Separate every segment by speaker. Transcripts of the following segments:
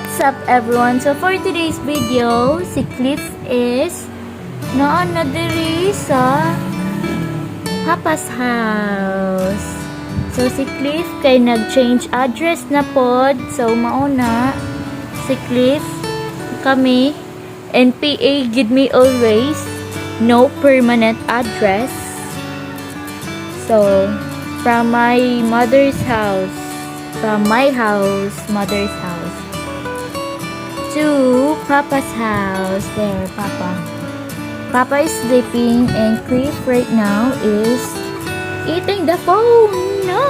Speaker 1: What's up, everyone? So for today's video, si Cliff is naa na diri sa Papa's house. So si Cliff kay nag-change address na pod. So mauna si Cliff, kami NPA gid me always, no permanent address. So from my mother's house, from my house, mother's house to Papa's house. There, Papa. Papa is sleeping and Cliff right now is eating the phone. No!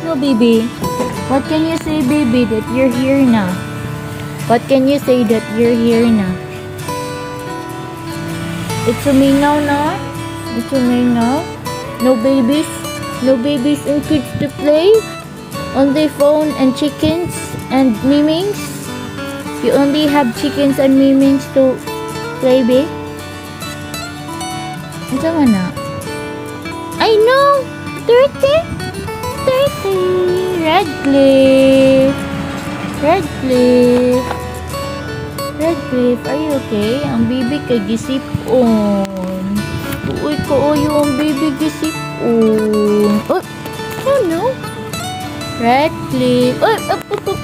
Speaker 1: No, baby. What can you say, baby, that you're here now? What can you say that you're here now? It's a me now, no? It's a me now? No babies? No babies and kids to play? Only phone and chickens and mimings? You only have chickens and mimings to play, babe? Ano man na? I know! Dirty! Dirty! Red Cliff! Red Cliff! Red Cliff, are you okay? Ang baby kay gisip-on. Uy, kaayo ang baby gisip-on. Oh, oh no. Red Cliff. Uy, up, up, up.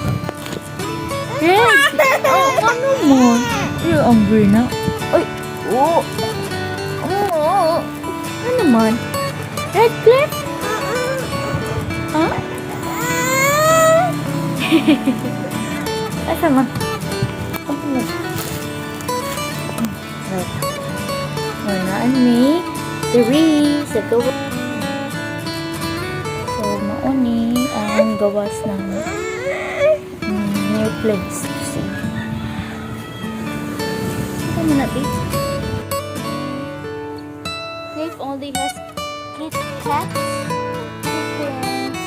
Speaker 1: Red. Oh, ano mo? You're hungry na? Uy, oh. Oh. Ano man? Red Cliff? Huh? Asa man? Ano mo? Right. Wala mi diri sa gawas. So, mauni ang gawas ng new place to see. Ano na, babe? Cliff only has Kit Kats, chickens,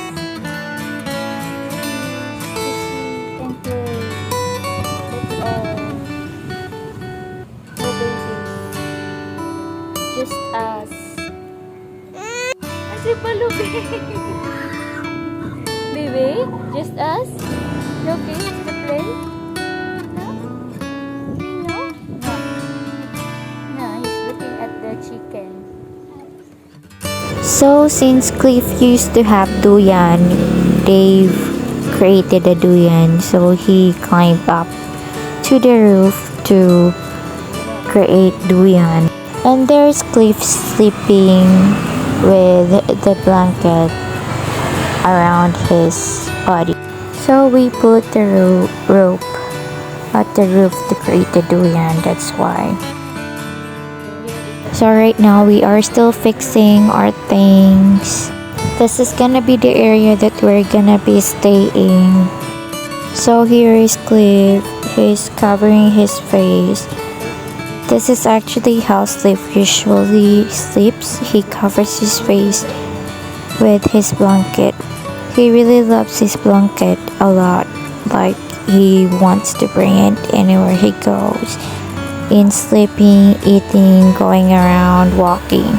Speaker 1: to see and play. That's all. No babies. Just us. Asi palubi. Baby, just us? No kids to play? No? No? No. No, he's looking at the chicken.
Speaker 2: So, since Cliff used to have duyan, they've created a duyan. So, he climbed up to the roof to create duyan. And there's Cliff sleeping with the blanket around his body. So, we put the rope at the roof to create the duyan. That's why. So right now we are still fixing our things. This is gonna be the area that we're gonna be staying. So here is Cliff. He's covering his face. This is actually how Cliff usually sleeps. He covers his face with his blanket. He really loves his blanket a lot. Like, he wants to bring it anywhere he goes. In sleeping, eating, going around, walking.